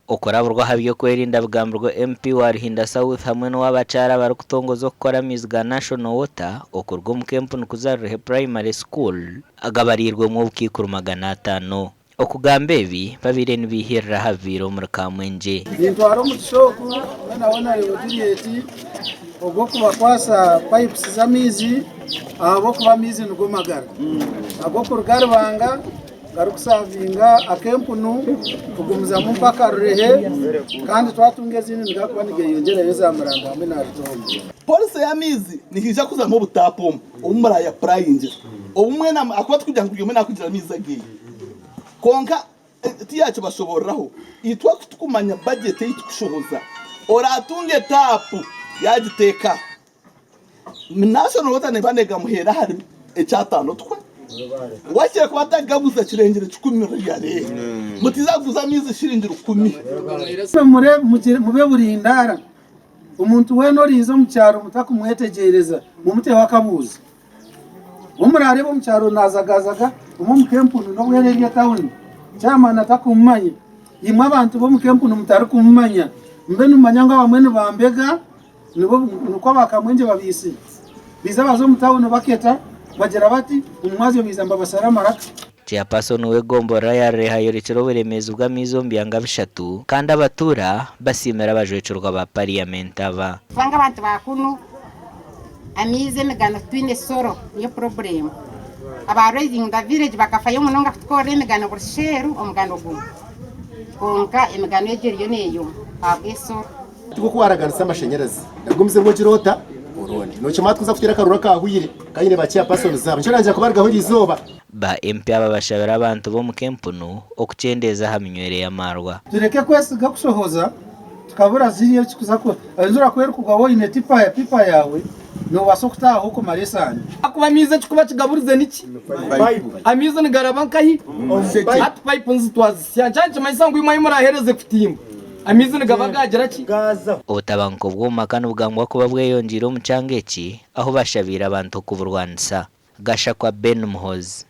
Okuraburwa aha by'okwerinda bigambirwe MP wa Ruhinda South hamwe n'ow'abakyara abarikutongoza okukora amaizi ga National Water okuruga omu kempuni kuza Rurehe Primary School agabariirwemu obukaikuru 500. Okugamba ebi babaire nibaihirira aha bibaire omuri Kamwengye. Nintwara omugisha ogu weena weena Juliet ogw'okubakwasa pipes z'amaizi ahabw'okuba amaizi nigo magara ag'okuruga Rubanga garikusavinga ak'empunu kugumizamu mpaka Rurehe kandi twatunga ezindi nigakuba nigeyongyerayo eza Murango hamwe na Rutondo. Policy y'amaizi nihaija kuzamu obutapu omu obu murayapurayingira obumwe ahakuba tikugira ngu buri omwe nakugira amaizi ageye kwonka tiyakibashoboreraho itwe ku tukumanya budget ei tukushohoza oratunga etapu yagiteeka aha National Water neba negamuheera ahari ekyataano tukwe wakire kuba atagaguza kirengire kikumi riyare mutiza kuguza amaizi shiringi rukumi. Mube burindaara, omuntu weena oriiza omu kyaro mutakumwetegyereza, mumuteho akabuuzo. Obu muraareeba omu kyaro naazagazaga omwe omu k'empunu n'obu eri eri etawuni, chairman atakumumanya, imwe abantu b'omu k'empunu mutarikumumanya, mube nimumanya ngu abamwe nibambega. Nibo nikwo abaakamwengye babaitsire. Baija baaza omu tauni baketa, bagira bati, Omu mwazyo baija nibabashara amaraka. Chairperson w'egomborora ya Rureha ayorekire oburemeezi bw'amaizi omu byanga bishatu kandi abatuura basiimire abajwekyerwa ba pariyamenti aba. Kubanga abantu ba kunu amaizi emigano titwine soro niyo problem. Aba raising the village bakafayo munonga kutukorera emigano buri sheeru omugano gumwe kwonka emigano egyo eriyo neyoma ahabw'esoro. Tikwo waraganisa amashanyarazi nagumize ogira ota oronde nokimanya tukuza kuteera akaruru akahwire kayine ba chair persons abo nikyo nangire kubarugaho erizooba. Ba MP aba bashabire abantu b'omu Kempunu okukyendeeza aha minywere y'amaarwa. Tureke kwesiga kushohoza tukabura ziriya ekikuza ku enjura ku erikugwa waaba oine tipa pipa yaawe noobaasa okutaahaho kumara esaano. Ahakuba amaizi ekikuba kigaburize niki? Amaizi nigaraba nkahi? Hati payipu nizitwazisya. Nikyo nikimanyisa ngu imwe ahi muraahereze kutimba, amaizi nigaba gaagira ki? Obutabanguko bw'omu maka nibugambwa kuba bweyongyeire omu kyanga eki ahu bashabiire abantu okuburwanisa. Gashakwa Ben Muhoozi.